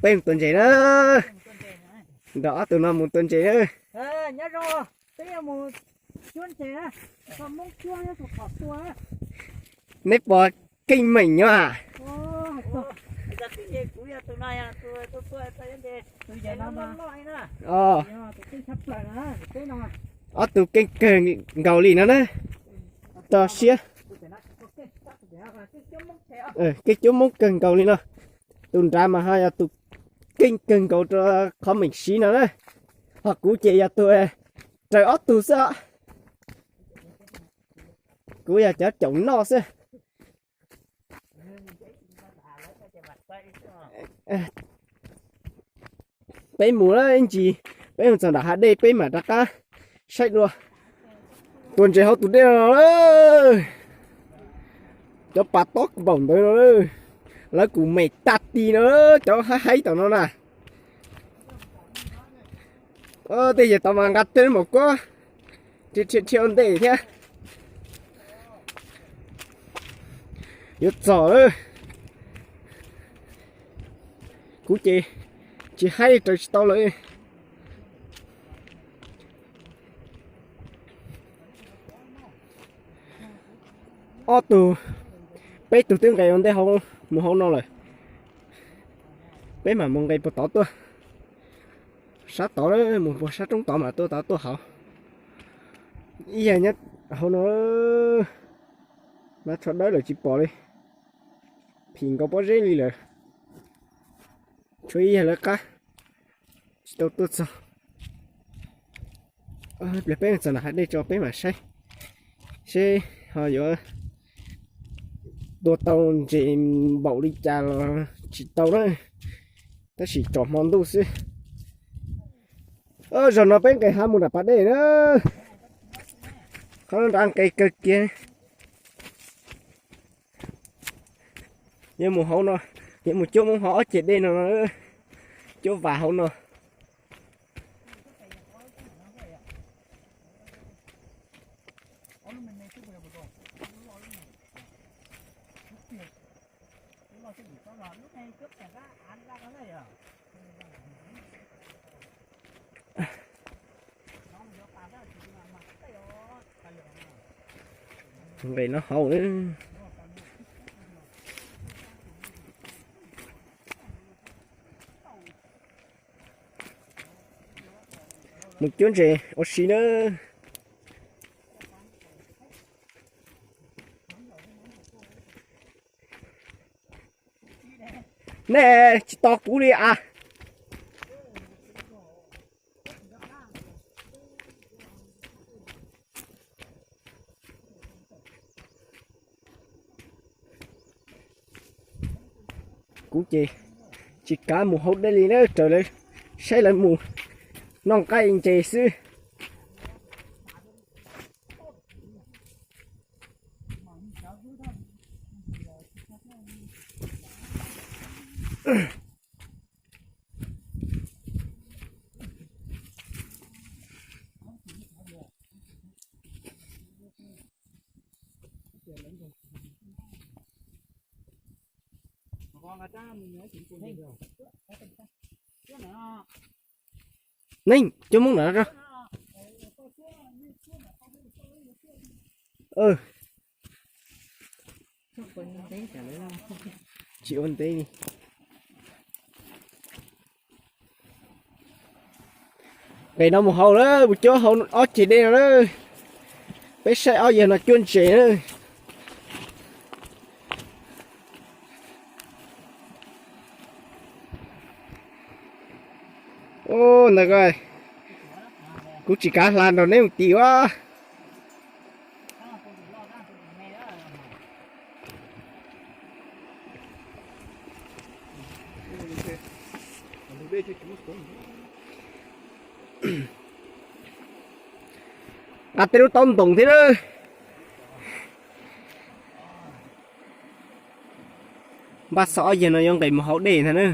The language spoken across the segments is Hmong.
Peb mus tua ntses na. Nrog ob tug no mus tua ntses na. Neb pom keej meem nyob a. Ob tug keej kawg nkaus li no na. Tso siab. Keej cuab Hmoob kawg nkaus li no. Tus nrad mas ho yog tus keej kawg nkaus rau qhov meem siv no na. Ho kuv ces yog tus raws ob tug xwb os. Kuv yog cov caum noj xwb. Peb mus ib ntsis, peb mus txog nram hav dej peb mam rov qab saib dua. Tua ntses hauv tus dej no, cov pas tob npaum ntawd no, lawv kuj me tag ti no, cov haib haib tom no na. Tej yawg tau mas nqa tej maum kuab dhia dhia ua ntej thiab. Yuav txog lawm. Kuv ces tsis haib raws tsis tau lawm. Ob tug, peb tug twb nqes ua ntej mus hauv no lawm. Peb mam mus nqes puag tod tuaj. Sab tod mus puag sab roob tod mas tuaj tod tuaj hauv. Ib yam nyob hauv no, mas tsho dawb lawm tsis pom li. Phim nkaus pob zeb li lawm. Tshuav ib yam lawv qab tsis tau tuaj txog. Pliag peb txog nram hav dej tso peb mam saib seb ho yuav tua tau ntses npaum li cas los tsis tau na. Tab sis tsom hmo ntuj xwb. Zaum no peb nqes hav mus nram pas dej na. Qhov no nrad nqes kawg kiag. Yuav mus hauv no, yuav mus cuab Hmoob hauv ob ceg dej no, cuab vas hauv no. Nqes no hauv na. Mus cuab ntses ua si na. Nej tsis tos kuv li as. Kuv ces tsis kav mus hauv dej li na, raws lawv saib lawv mus noj nqaij ntses xwb. Neeg cov Hmoob na. Tsis ua ntev li. Nqes no mus hauv lawm, mus cuab hauv ob ceg dej no lawm. Peb saib ob yawg no cuab ntses na. Ntawd, kuv tsis kav hla nrog neb mus tim ua. Nqa tej lub taub ntoos thiab na. Npaj xov ob yawg no yuav nqes mus hauv dej ntag na.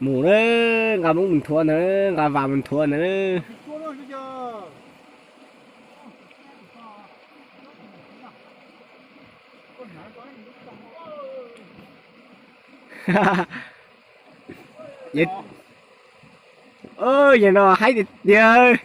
Mus na, nqa Hmoob mus nthuav ntawd, nqa Vas mus nthuav ntawd. Yog no haib tiag tiag.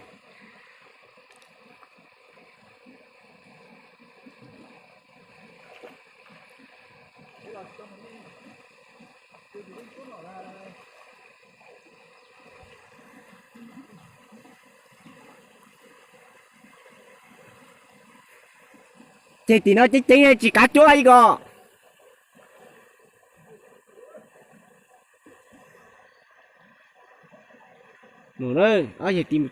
Ces tim no ceeb ceeb tsis kav cuab ib ko. Mus na, ob yawg tij,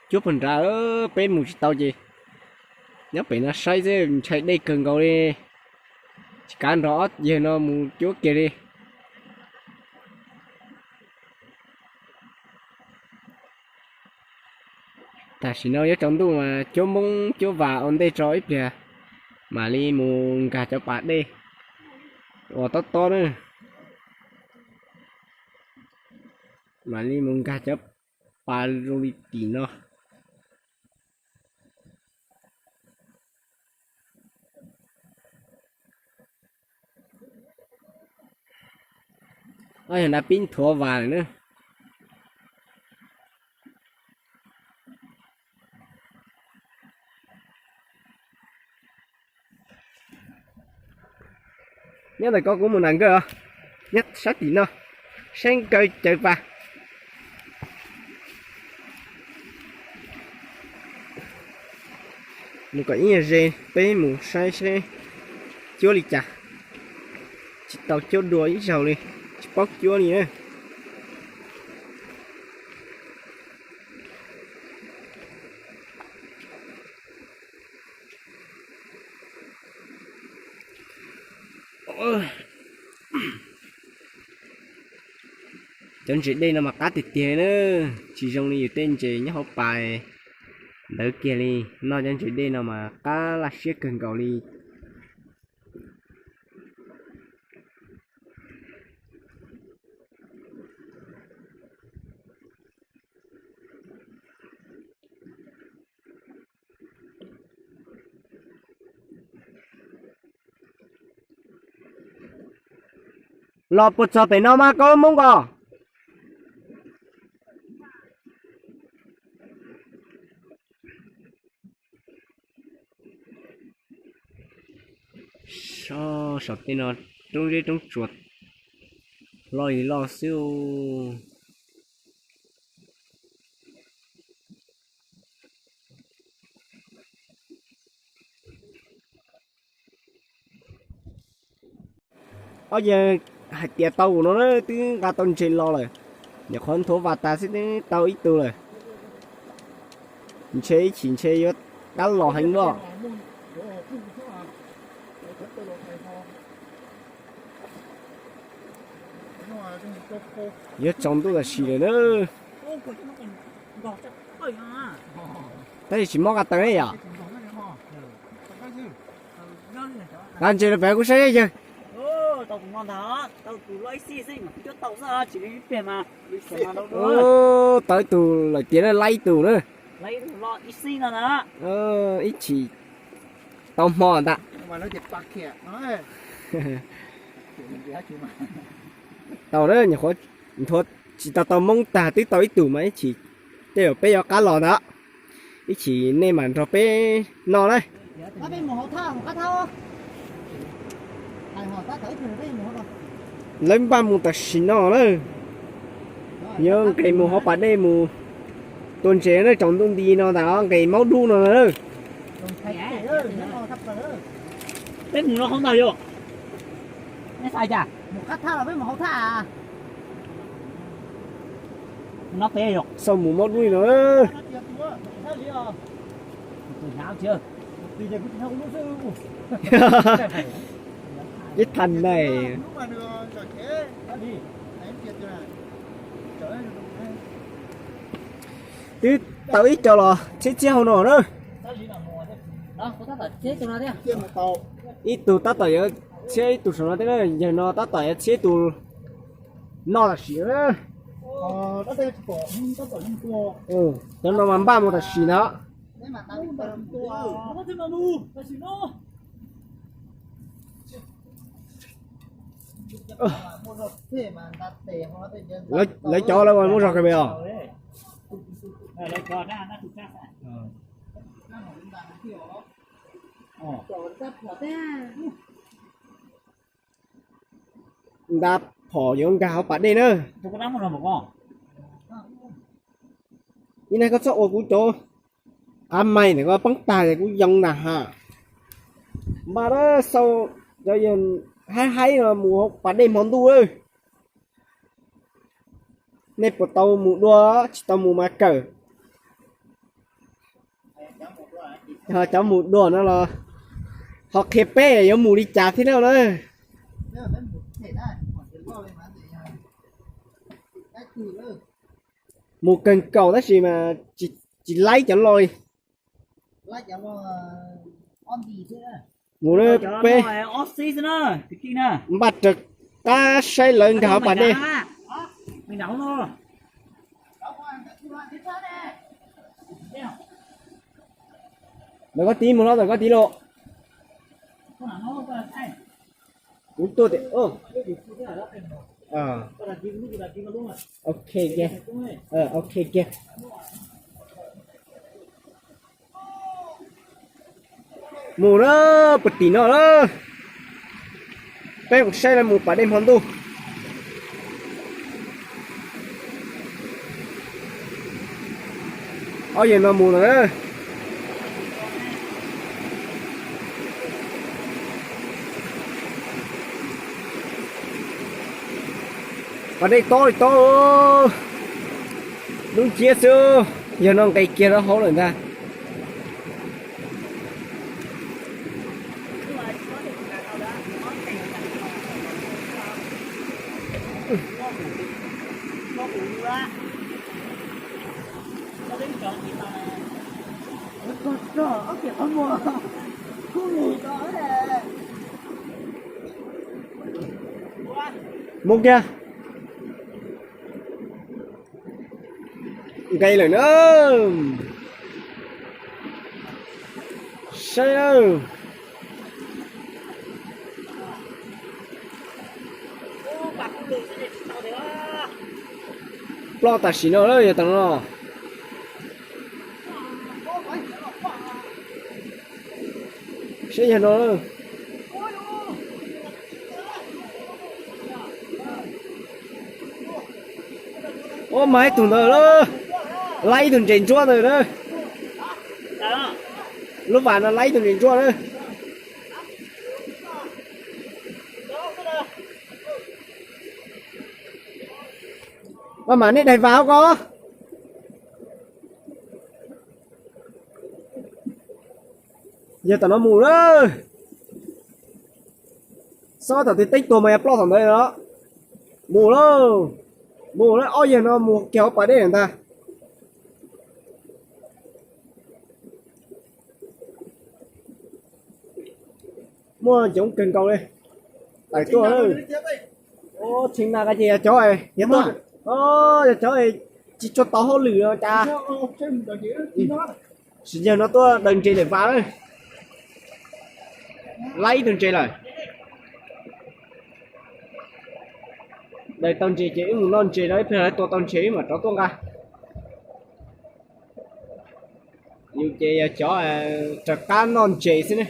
cuab puag nrad, peb mus tsis tau ces nyob pem no saib xwb, ntshai dej kawg nkaus li, tsis kav nrog ob yawg no mus cuab kiag li. Tam sim no yuav tsaus ntuj mas cuab Hmoob cuab Vas ua ntej tso ib pliag mam li mus nkag cov pas dej uas tob tob na. Mam li mus nkag cov pas zoo li tim no. Ob yawg na pib nthuav Vas lawm na. Nyob ntawm ko kuv mus nram nkawd os, nyob sab tim no, saib nkawd cawv Vas. Mus kom ib nyuag ze, peb mus saib seb cuab li cas. Tsis tau cuab dua ib zaug li, tsis paub cuab li na. Cov ntses dej no mas qab tiag tiag na, tsis zoo li yus tej ntses nyob hauv pas ntawd kiag li. Noj cov ntses dej no mas qab laj siab kawg nkaus li. Los puas txog pem no mas koj Hmoob ko? Saum tej no roob zeb roob tsuas loj li loj xwb. Ob yawg hais tias tau no na, twb nqa tau ntses los lawm, nyuam qhuav nthuav Vas tas xwb twb tau ib tug lawm. Ntshe ib chim ntshe yuav qab los heev loj. Yuav tsaus ntuj tam sim lawm na. Tab sis tsis mob qab taw ne yom? Nqa ntses los pem kuv saib yawg. Tau ib tug lawm tiag na, laib ib tug na. Ib chim tau hmo ntag. Tau na, nyuam qhuav nthuav tsis tau tau Hmoob tag twb tau ib tug mas ib chim tej zaum peb yuav qab los ntag. Ib chim nej mam nrog peb noj na. Lawv npaj mus tam sim no na. Yog nqes mus hauv pas dej mus tua ntses na, tsaus ntuj nti no ntag, nqes maub dub no na. Peb mus no hauv ntag yog. Xauj mus maub dub li no. Ib thaj neeg. Twb tau ib co los txhiab txhiab hauv no na. Ib tug tab tom yuav txhiab ib tug saum no thiab na, yawg no tab tom yuav txhiab ib tug. Noj tam sim. Cov no mas npaj mus tam sim ntag. Lawv cov lawv muab zog kawg me os. Nta phom yuav nkag hauv pas dej na. Ib nag koj txhob ua kuv cov qav mais ntawm koj poob tag es kuv yoo ntag ha. Npaj lawm, xauj cov yawg haib haib no mus hauv pas dej hmo ntuj lawm. Nej puas tau mus dua? Tsis tau mus mas kawm. Ho cov mus dua no los ho qhia peb yuav mus li cas thiab na. Mus kawg nkaus tab sis mas tsis laib cov loj li. Mus peb npaj raws qab saib lawv nkag hauv pas dej. Ntawm koj tiv mus hlo, ntawm koj tiv los. Kuv tuaj tias, ok, ok. Mus na, puag tim no lawm. Peb mus saib lawv mus pas dej hmo ntuj. Ob yawg no mus lawm na. Pas dej tob li tob, dub nciab xwb, yog no nqis kiag rau hauv lawm ntag. Mus kiag. Nqis lawm na. Saib na. Ploj tam sim no lawm yog tam no. Saib yog no. Ua mas ib tug ntawd lawm, laib ib tug ntses ntsuab ntawd na. Lub vas no laib ib tug ntses ntsuab na. Ua mas nej daig vas ko. Yog tam no mus lawm. Xob tam twg teb tuag mas yog ploj thaum ntawd os. Mus lauj. Mus lawm, ob yawg no mus kiag hauv pas dej lawm ntag. Muaj coob kawg nkaus li. Tawm tuaj. Tshee na, yog cov, yog cov tsis tshua tau hauj lwm no cas. Sim yawg no tuaj daws ntses lawm vas lawm. Laib ib tug ntses lawm. Daws tau ntses ces wb mus noj ntses no, ib pliag lawv tua tau ntses wb mam rov tuaj nqa. Yus ces yog cov raws qab noj ntses xwb ne.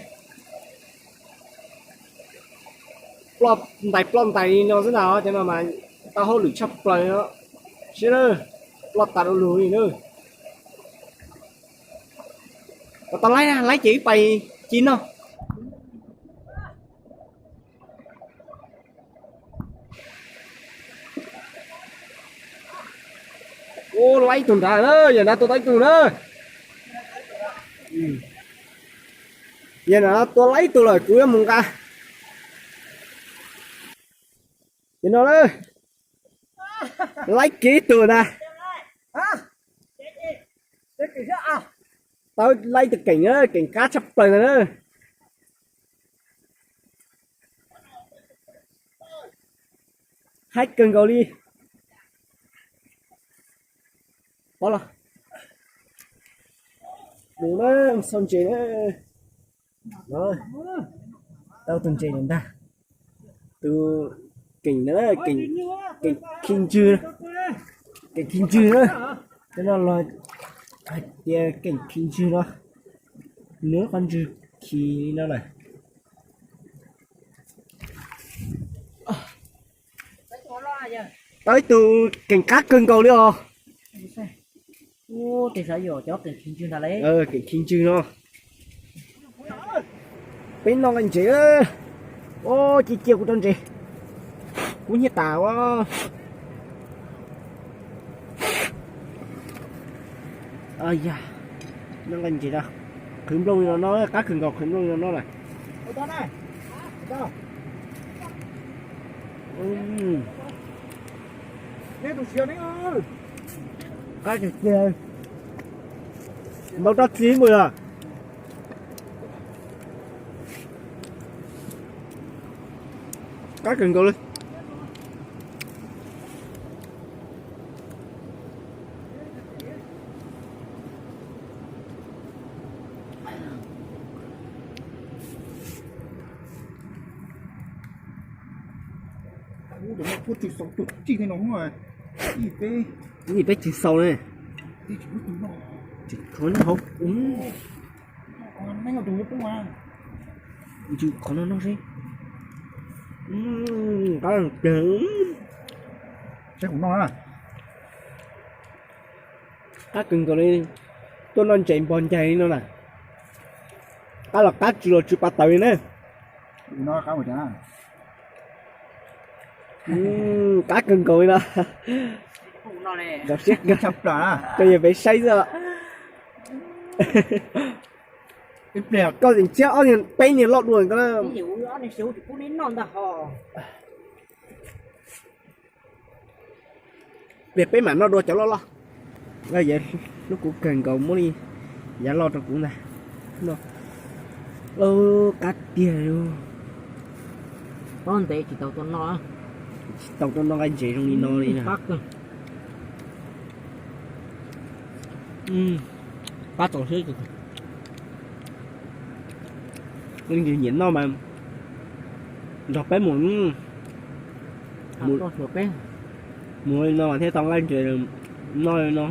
Ploj ntais ploj ntais li no xwb ntag, cov no mas tau hauj lwm tshaj plaws no. Saib na, ploj tas du lug li na. Kom tau laib, laib ces wb pais ci noj. Ua laib ib tug ntawd na, yawg na tua tau ib tug na. Yawg na tua laib ib tug lawm, kuv yuav mus nqa. Yawg no na, laib kiag ib tug ntag. Tau laib ib tug keem, keem qab tshaj plaws ntag na. Haib kawg nkaus li. Txhoj ntses na, tau tus ntses ntag, tus keem na, keem khi ntswg, keem khi ntswg na, cov no los hais tias keem khi ntswg no, nws lub qhov ntswg khi li no lawm. Tau ib tug keem qab kawg nkaus li os. Keem khi ntswg no. Peb noj nqaij ntses. Ua ciaj ciaj kuv rau ntses, kub hnyiab tas ua. Yog, noj nqaij ntses, qhwv nplooj li no no, qab kawg nkaus, qhwv nplooj li no no lawm. Qab tiag tiag, npau roj txi mus yog. Qab kawg nkaus li. Ib peb tsis xaus ne. Qhov no hauv, ntsws qhov no noj seb. Qab, qab kawg nkaus li. Tuaj noj ntses npog ncaig li no na. Qab los qab, tsw los tsw pa taws li na. Qab kawg nkaus li no. Zoo siab kawg, rau yawg peb saib xwb. Koj tseem tshiab ob niag peb niag loj dua koj na. Pliag peb mam noj dua cov loj loj. Yawg hlub kuv kawg nkaus muab li yav loj rau kuv ntag. Qab tiag li. Pob ntev tsis tau tuaj noj, tsis tau tuaj noj nqaij ntses zoo li no li na. Qab txaus siab. Leej twg nyiam noj mas nrog peb mus. Mus li no mas thiaj tau nqaij ntses. Noj li no,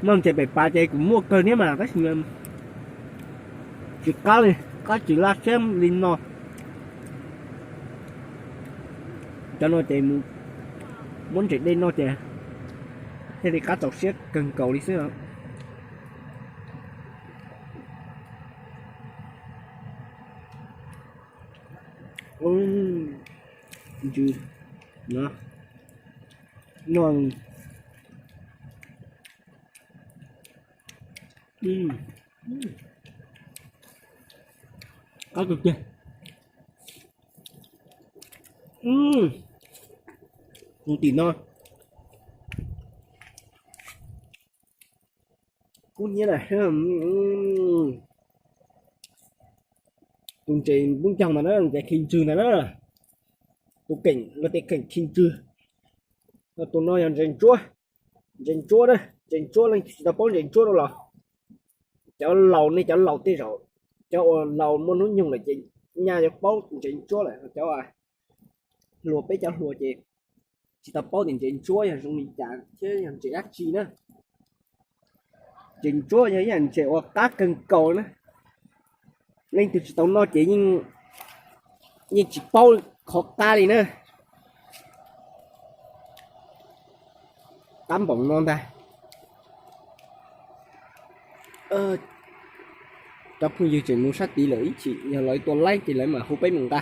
noj ntses pem pas ces kuj muaj kawg thiab mas tab sis tsis qab li, qab tsis laj siab li no. Cov no ces mus muab ntses dej noj ces thiaj li qab txaus siab kawg nkaus li xwb. Ntsws no, noj. Qab kawg kiag. Tus tim no kub hnyiab na. Tus ntses npub ncaug ntawd na, ntses khi ntswg ntawd na. Tus keem luag tias keem khi ntswg. Tus no yog ntses ntsuab. Ntses ntsuab na, ntses ntsuab leej twg tsis tau paub ntses ntsuab no los, cov laus nej cov laus tej zaum, cov uas laus muaj hnub nyoog lawm ces nyaj yuav paub ntses ntsuab lawm. Cov hluas, peb cov hluas ces tsis tau paub tias ntses ntsuab yog zoo li cas thiab yog ntses dab tsi na. Ntses ntsuab yog ib yam ntses uas qab kawg nkaus na. Leej twg tsis tau noj ces yeej tsis paub qhov qab li na. Qab npaum no ntag. Cov phooj ywg tseem mus sab tid lawm ib chim, yog lawv tua laib ces lawv mam hu peb mus nqa.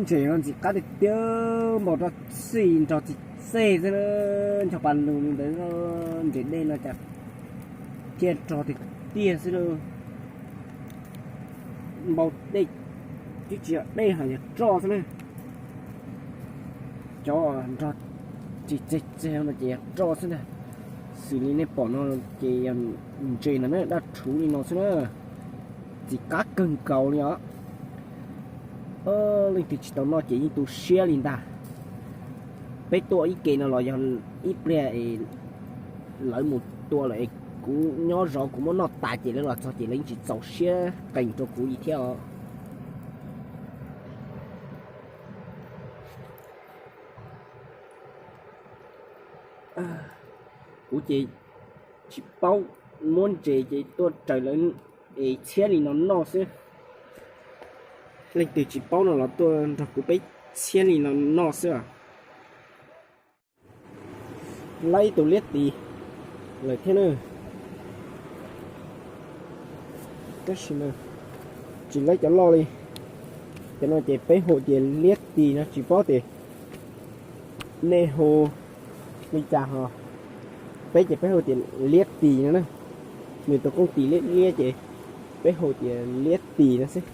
Ntses no ntxim qab tiag tiag, npau roj txi nrog txiv txej xwb na. Ncho pa lug li ntawd, ntses dej no cas thiaj rog tiag tiag xwb na. Npau dej, twb tsis yog dej ho yog roj xwb na. Cov nrog txiv txej txej no ces yog roj xwb na. Xws li nej pom no ces yog ntses no na, daj rhuv li no xwb na. Ntxim qab kawg nkaus li os. Leej twg tsis tau noj ces yeej tu siab li ntag. Peb tuaj ib ke no los yog ib pliag es Lawv mus tua lawm es kuv nyob zov kuv muab noj tas ces lawv los txog ces lawv yeej tsis txaus siab qees rau kuv li thiab os. Kuv ces tsis paub, muab ntses ces tuaj raws lawv es txhiab li no noj xwb. Leej twg tsis paub no los tuaj nrog kuv peb txhiab li no noj xwb. Laib ib tus liab tis lawm thiab na. Tab sis mas tsis laib cov loj li. Cov no ces peb hu tias liab tis no, tsis paub tias nej hu li cas ho. Peb ces peb hu tias liab tis no na. Nws tus kooj tis liab liab ces peb hu tias liab tis no xwb.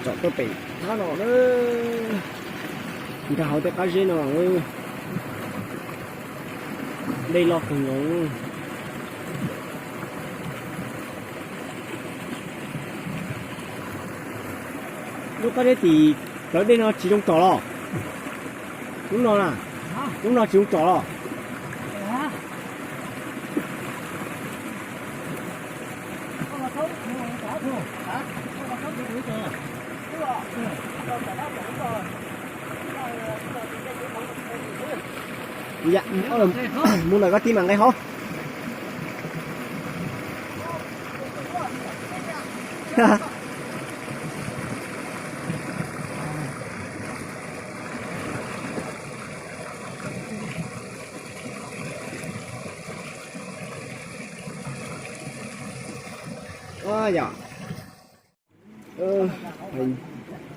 Tsom tuaj pem thab no na, nkag hauv tej qab zeb no, dej loj kawg nkaus. Lub qab zeb tim plawv dej no tsis zoo tsom los? Lub no na, lub no tsis zoo tsom los? Mus lawm koj tib mam nqe hov. Yog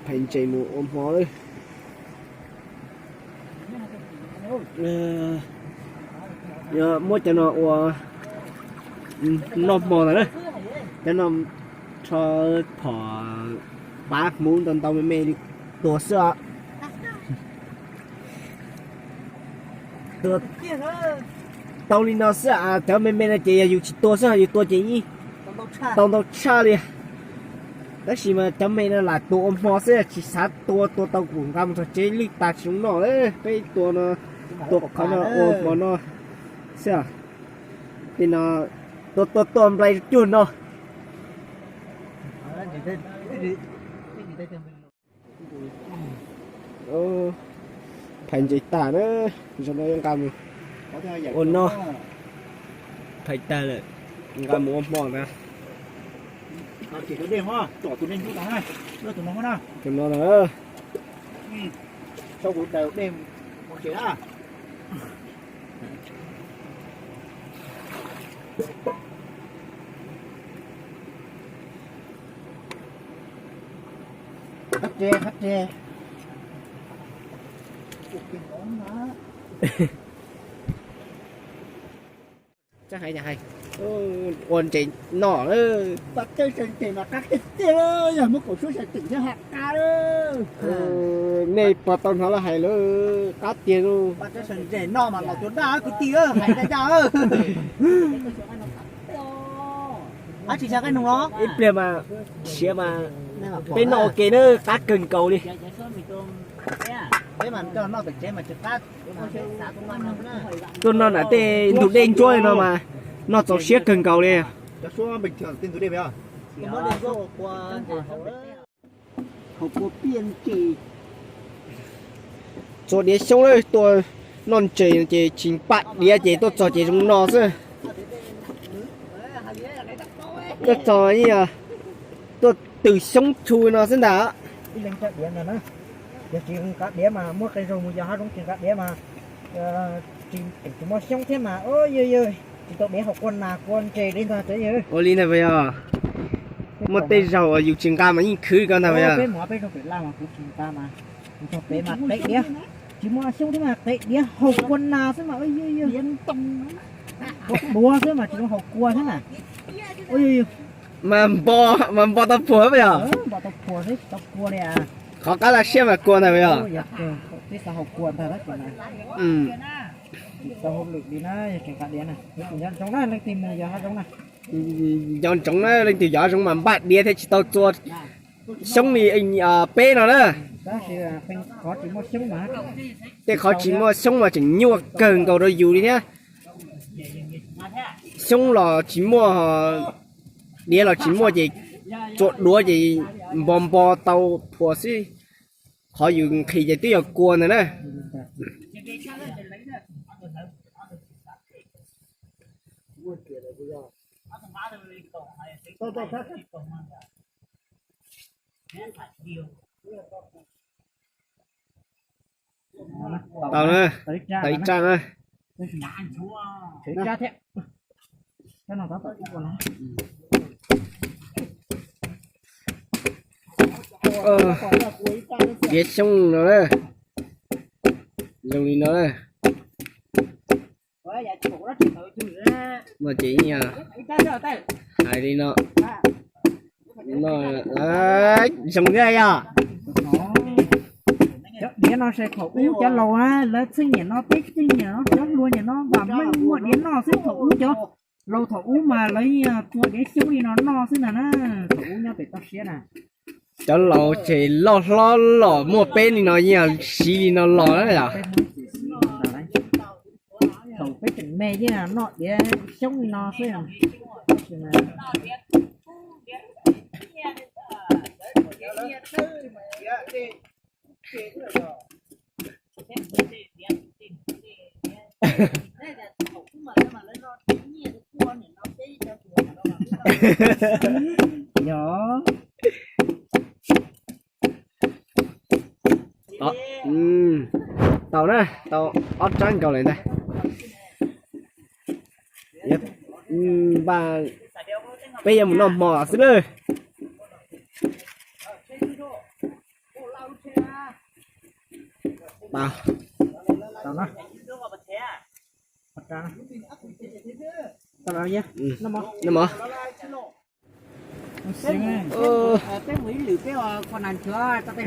phais ntses mus ua hmo lawm. Yog muab cov no ua noj hmo ntawd na. Cov no rho phom pav hmuv ntau ntau me me li tua xwb os. Tua tau li no xwb, cov me me no ces yog yus tsis tua xwb, yus tua ces yeej tau ntau tshaj li. Tab sis mas cov me no lam tua ua hmo xwb, tsis xav tua, tua tau kuv nqa mus txog tsev lwj tas tsis zoo noj lawm. Peb tua no, tua qhov no ua hmo no xwb. Tej no tua tua tua nplai cuag no. Phais ntses tag na, zoo no nqa mus ua noj. Phais tag lawm, nqa mus ua hmo ntag. Tus no na. Ua ntses noj lawm. Nej puas tau hnov lawv hais lawm qab tiag lauj? Ib pliag mas siav mas peb noj ua ke na, qab kawg nkaus li. Tuaj noj nram tej ntug dej ntsuab li no mas noj txaus siab kawg nkaus li. Txua diav xyoob lawm, tuaj noj ntses ces tsis npaj diav ces tuaj txog ces zoo no xwb. Tuaj txog tuaj twm xyoob tsu no xwb ntag. Yog tsis nqa diav mas muab qe zaug mus yos hav zoov tsis nqa diav mas tsis muaj xyoob thiab mas yog tsis tau diav haus kua nas kua ntses li ntag. Ua li ntag puas yog? Muaj tej zaug uas yus tsis nqa mas yeej khwv ko ntag puas yog? Peb mus peb zaug pem laj mas kuv tsis nqa mas kuv txog pem mas qe diav, tsis muaj xyoob thiab mas qe diav haus kua nas xwb mas yog yog diav ntoo, kua xwb mas tsis zoo haus kua thiab na. Mas npo, mas npo tau puas puas yog? Npo tau puas xwb, tsis tau kua li. Qhov qab laj siab mas kua ntag puas yog? Twb xav haus kua ntag. Tsis tau hauj lwm li na, yog tsis nqa diav na. Nco ntsoov na, leej twg mus yos hav zoov na, nco ntsoov na, leej twg yos hav zoov mas npaj diav thiab tsis tau txua Xyoob li peb no na. Tej qhov tsis muaj xyoob mas tseem nyuaj kawg nkaus rau yus li thiab. Xyoob los tsis muaj, diav los tsis muaj ces tsuas duav ces npo npo tau phuas xwb. Qhov yus nqhis ces twb yog kua ntawd na. Tau na, tau ib raj na. Diav xyoob no na, zoo li no na. No ces hais li no, zoo thiab yog. Cov diav no ces thaum ub cov laus lawv txheej niam no, peb txheej niam no, cov hluas niam no vam meej muaj diav noj xwb. Thaum ub cov laus thaum ub mas lawv yeej tua diav xyoob li no noj xwb ntag na. Thaum ub nyob pem toj siab na. Cov laus ces loj hlob los muaj peb li no yeej siv li no los na yom. Thaum peb tseem me yeej noj diav xyoob li no xwb. Yog. Tau na, tau ob rab nkaus lawm ntag. Peb yuav mus noj hmo xwb lawm.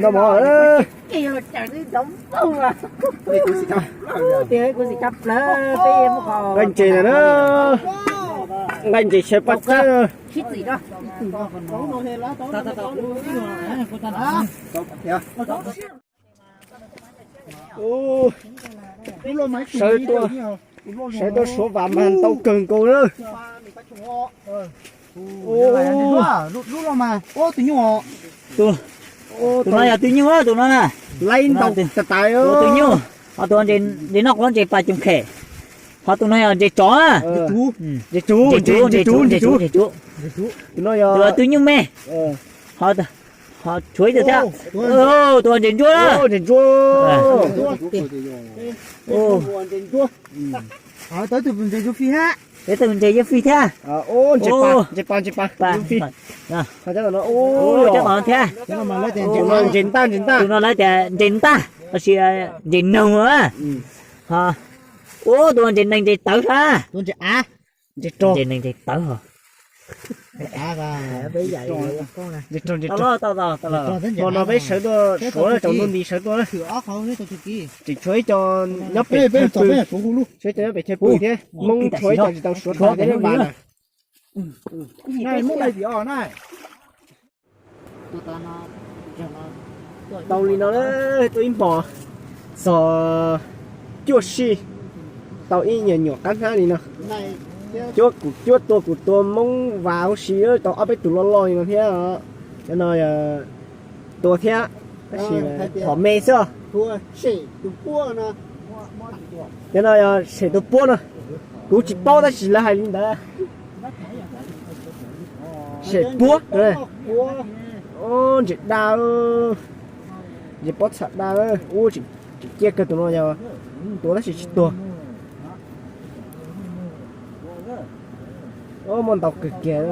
Noj mov. Nqaij ntses na, nqaij ntses sawv paj tsawb. Sawv tuaj, sawv tuaj suav vas mas ntau kawg nkaus na. Tus no yog tus nyuj, tus no na. Laib ntau tas tas. Tus nyuj, ho tus ntses noj qhuav ntses pas coom khem, ho tus no yog ntses tsov na. Ntses tsov, ntses tsov, ntses tsov. Tus no yog tus nyuj me. Ho tshuav ib tug thiab. Tus ntses ntsuab, ntses ntsuab. Peb tus ntses yuav fij thiab. Ntses pas, ntses pas, ntses pas. Thiab. Tus no ntses ntaj, ntses ntaj. Tus no lawv tias ntses ntaj, tab sis ntses noog a. Ho ua tus ntses nees ntses tawv thiab. Ntses nees ntses tawv ho. Hmo no peb sawv tuaj suav tsaus ntuj nti sawv tuaj. Tseem tshuav ib co nyob pem chaw pw, tshuav ib co nyob pem chaw pw thiab. Hmoob tshuav ib co tsis tau suav tas thiab npaj na. Tau li no, tuaj ib hmos txog cuaj sij, tau ib nyuag nyuam qab hnab li no. Cuab kuv cuab tua kuv tua Hmoob vas huv si tau ob peb tug loj loj li no thiab. Cov no yog tua thiab, tab sis phom me xwb. Cov no yog sem tus puab no, kuv tsis paub tab sis lawv hais li ntawd. Sem puab, ntses daj, ntses pob txha daj, ub, tseem ciaj kawg. Tus no yog tua tab sis tsis tuag. Muaj ntau kawg kiag.